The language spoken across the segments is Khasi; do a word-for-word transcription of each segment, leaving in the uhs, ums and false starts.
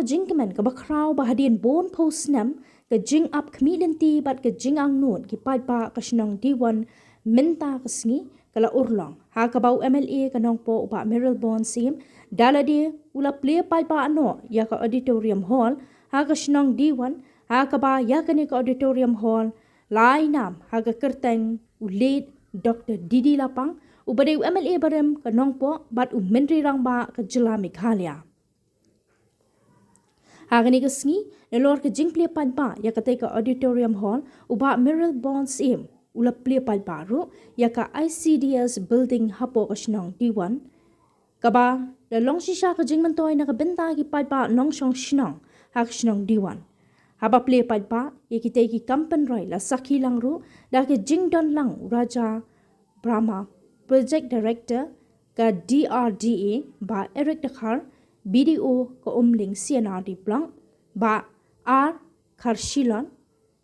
Ka jingkmen kaba khraw ba hadien bun phew snem ka jingap khmih lynti bad ka jingangnud ki paidbah ka shnong Diwon mynta ka sngi ka la urlong, ha kaba u M L A ka Nongpoh u Bah Mayralborn Syiem da lade u la plie paidbah noh ïa ka auditorium hall ha ka shnong Diwon, ha kaba ïa kane ka auditorium hall la ai nam ha ka kyrteng u late Doctor D D Lapang, uba dei u M L A barim ka Nongpoh bad u Myntri Rangbah ka jylla Meghalaya. Ha kane ka sngi, nalor ka jingplie paidbah ïa katei ka auditorium hall, u Bah Mayralborn Syiem u la plie paidbah ruh ïa ka I C D S building hapoh ka shnong Diwon, kaba la long shisha ka jingmyntoi na ka bynta ki paidbah nongshong shnong ha ka shnong Diwon. Haba plie paidbah ïa kitei ki kam pynroi, la sakhi lang ruh da ka jingdon lang u Raja Brahma, Project Director ka D R D A, Bah Eric Dkhar, B D O ka Umling C and R D Block, Bah R Kharshilon,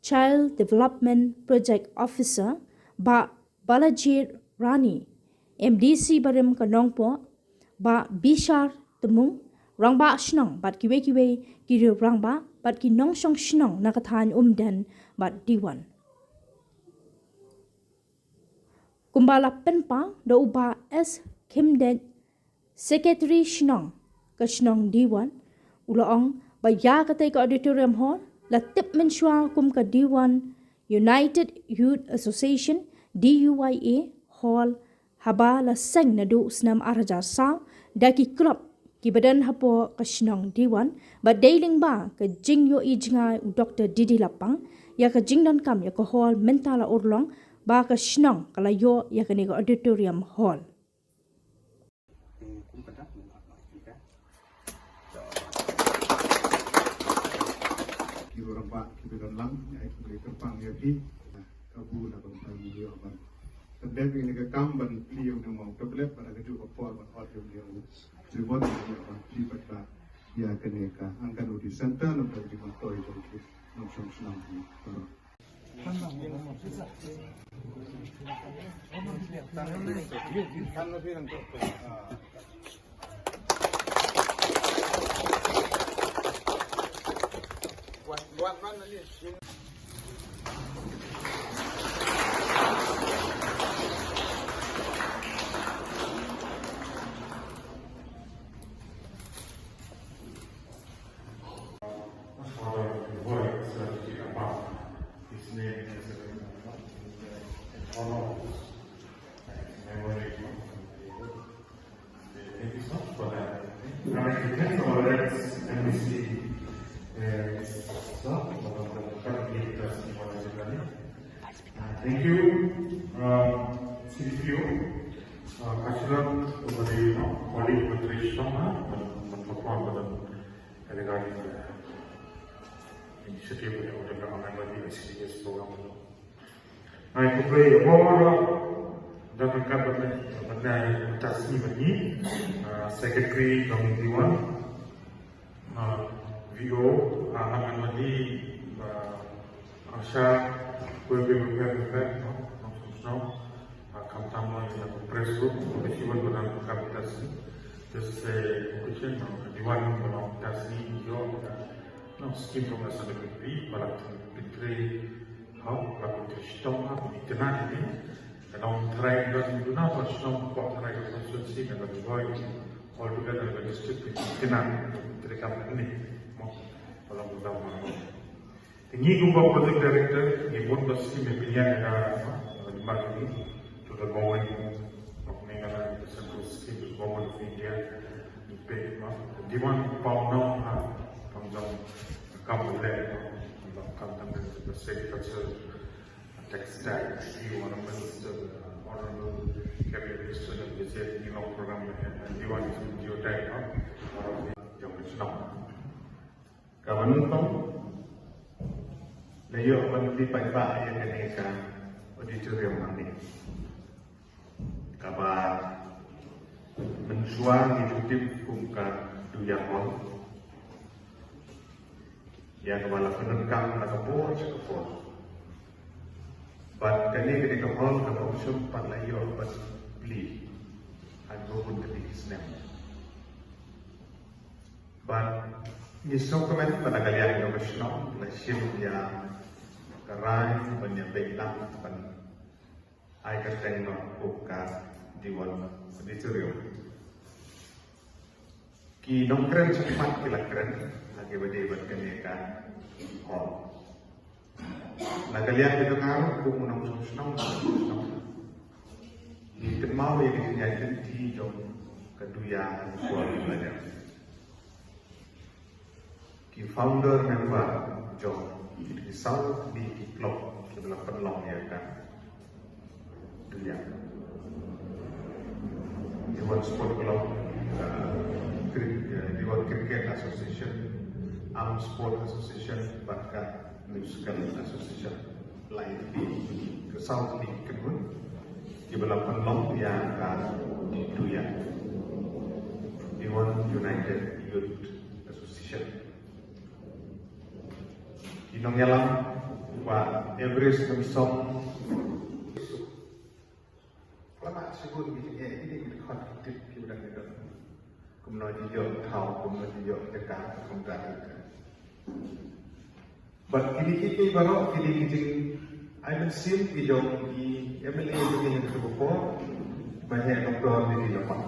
Child Development Project Officer, Bah Balaji Rani, M D C barim ka Nongpoh, Bah Bishar Tmung, Rangbah Shnong bad kiwei kiwei ki riew rangbah bad ki nongshong shnong na ka thaiñ Umden bad Diwon. Kumba la pynpaw da u Bah S Khymdeit, Secretary Shnong ka shnong Diwon, u la ong ba ïa katei ka auditorium hall la tip mynshuwa kum ka Diwon United Youth Association, D U Y A Hall, haba la seng naduh u snem ar hajar saw da ki club kiba don hapoh ka shnong Diwon, bad dei lyngba ka jingïohi jngai u Doctor D D Lapang ïa ka jingdonkam ïa ka hall mynta la urlong ba ka shnong ka la ïoh ïa kane ka auditorium hall. Ki rangbah kiba don lang, ïa ki kyrpang ïa phi. Ka bu la ban tang ïoh ban. Tang dei ïa ka kam ban plie ïa u nongmah tablet, ban ka juh ka por ban ot ïa u. Ki ban ïa ban plie pat ba ïa kane ka Anganwadi Center, namar ki ban toi jong ki nongshong shnong ki. Father of the Word, Sir J K Kapang. His name is in honor of his memory. Thank you so much for that. And it depends on the rest, and we see, uh, so, uh, thank you, um, C D P O, uh, Kashrat, over the, you know, colleague with Rishama, but, but, but, but, Regarding the initiative of the Anganwadi I C D S program. Ai, khublei ïa baroh, da ka kat ban, ban, ban, ban, Tasni ban ngi, ah, Secretary Committee One, ah, V O, ah, Anganwadi, ah, Asha, khublei, khublei, khublei, no, no, no, no. Ah, khamtam ïa ka press group, khublei shibun ba dang ka Tasni. Just, eh, occasion, no, Diwan, no, Tasni, ïoh, no, scheme from the Assam P P, ba la pyntrei, ha, ba la pyntrei shitom, ha, pyntrei kane, ka nongtrai, ka duna, ba shitom, ba trai, ka constituency, na ka Dubai, all together, ka district, pyntrei kane, pyntrei kam kane, mo, ba la pyntrei, Te ngi kumba project director, ngi bun ba scheme ngi pynïaid ïa ka, uh, marketing to the government of Meghalaya, the central scheme to the government of India. Ngi pynïaid ma, demand paw na ha, kam jong, kam leh, kam tam the state culture, textile, you want to minister, uh, honorable cabinet minister, the visit, you know, program, and demand to geotype, uh, jong the Kaba nyngkong, la ïoh ban plie paidbah ïa kane ka auditorium hangne. Kaba mynshuwa ngi ju tip kum ka Duya Hall. Ïa kaba la pyndonkam na ka por sha ka por. Bad kane ka dei ka hall kaba ym shym pat la ïoh ban plie. Hynrei bun ka dei ki snem. Bad Ngi sngewkmen ba na ka liang jong ka shnong la shim ïa ka rai ban ïa beh lang ban ai kyrteng noh kum ka Diwan Auditorium. Ki nongkren shakhmat ki la kren ha kaba ïadei bad kane ka hall. Na ka liang ka jong nga ruh kum u nongshong shnong, ngi kynmaw ïa ka jingïaid lynti jong ka Duya ha ka por kaba la dep. Ki founder member jong ki saw tylli ki club kiba la pynlong ïa ka Duya. Diwan Sport Club, uh, Cri- uh, Diwan Cricket Association, Arm Sport Association, bad ka Musical Association. Lai tylli, ka saw tylli ki kynhun kiba la pynlong ïa ka Duya, Diwan United Youth Association. Ki nongïalam, Bah Everest Nongsom. Lama shibun ki jingeh, ki dei ki dkhot ki tip ki ba dang ïadon. Kumno ji ïoh thaw, kumno ji ïoh jaka, kumta. Bad kine kiei kiei baroh ki dei ki jingai mynsiem ki jong ki M L A jong ngi ha kata ka por, ba heh doktor Needy Lapang.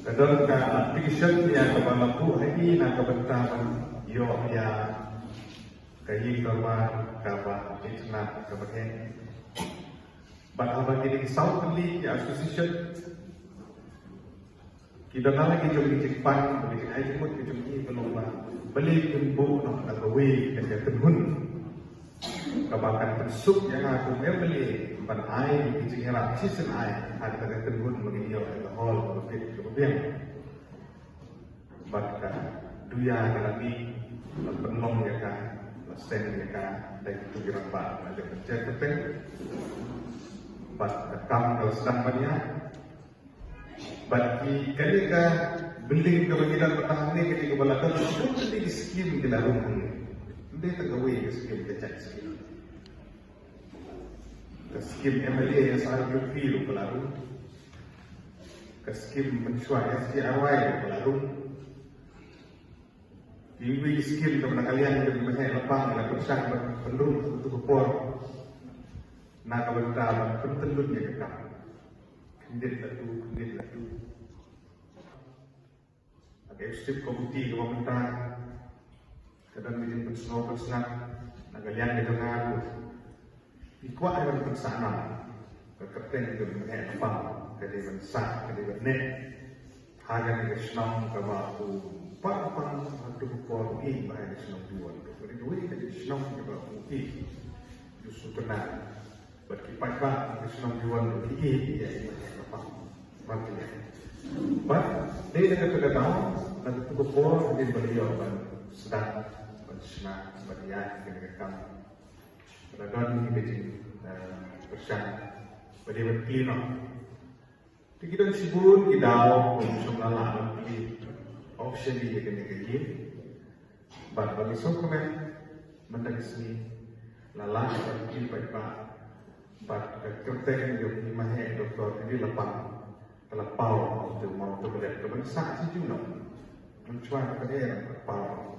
Ka don ka application ïa kaba la buh ha i na ka bynta ban ïoh ïa ka ïing dorbar kaba itynnad kaba heh. Bad haba kine ki saw tylli ki association ki don la ki jong ki jingpan, ki jingai jingmut ki jong ki, ba long ba balei kin buh noh da kawei ka kynhun kaba kan pynsuk ïa nga kum M L A ban ai ki jingïarap shisien ai ha kata ka kynhun ba ngin ïoh ïa ka hall kaba fit kaba biang. Bad ka Duya ka la mih, la pynlong ïa ka, la seng ïa ka da kito ki rangbah na ka pynjah kyrteng. Bad ka kam ka la sdang ban ïaid. Bad ki, kane ka building kaba ngi don mynta hangne, kane kaba la don, ki skim ki la rung hangne. Ym dei tang kawei ka skim, ka jait skim. Ka skim M L A S R W P ruh ka la rung. Ka skim mynshuwa S G R Y ruh ka la rung. Kiwei ki skim kaba na ka liang jong i Bah Heh Lapang la pyrshang ban pynrung ha kato ka por na ka bynta ban pyntyllun ïa ka kam. Khyndiat latu, khyndiat latu. Ka executive committee kaba mynta ka don ka jingpynsngew pynsngew na ka liang ka jong nga ruh. Ngi kwah ban pynsah noh ka kyrteng ka Bah Heh Lapang, ka dei ban sah, ka dei ban neh ha kane ka shnong kaba u Bah Lapang ha kato ka por u ïeit bha ïa ka shnong Diwan. Ka dei kawei ka shnong kaba u ïeit, u sngewtynnat. Bad ki paidbah ki shnong Diwan ruh ki ïeit ïa i Bah Heh Lapang. Bad dei na kata ka daw, na kato ka por hadien ba la ïoh ban sdang, ban shna, ban ïaid kane ka kam. Ba la don kine ki jing, eh, pyrshang ba dei ban plie noh. Te ki don shibun ki daw, kum shym la lah ban plie officially ïa kane ka ïing. Bad ba ngi sngewkmen mynta ka sngi la lah ban plie paidbah bad ka kyrteng jong i Bah Heh Doktor Needy Lapang ka la paw ha uto u mawtyrwa ka ban sah sha junom. Mynshuwa ka dei ka paw.